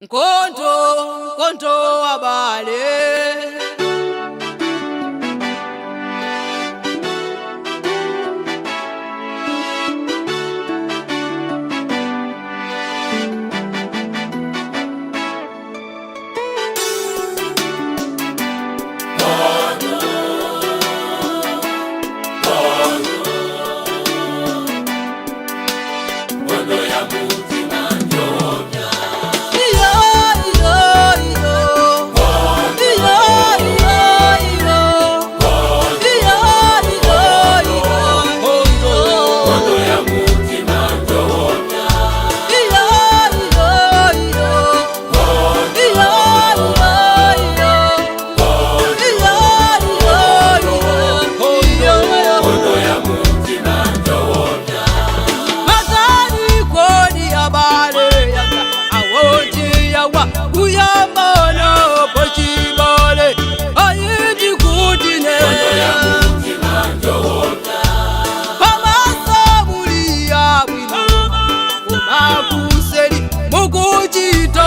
Nkonto, nkonto abale. Nkondo ya mutima njobya. Iyo, iyo, iyo. Iyo, iyo, iyo. Iyo, iyo, iyo. Nkonto. Nkondo ya mutima njobya. Iyo, iyo, iyo. Iyo, iyo, iyo. Iyo, iyo, iyo. Iyo. Nkondo ya mutima njobya. Mazani koni abale yaga awoti yawa kuyambana pochibale ayindi kutine. Nkondo ya mutima njobya. Pamaso buli yabwino kumakuseri mukuchita.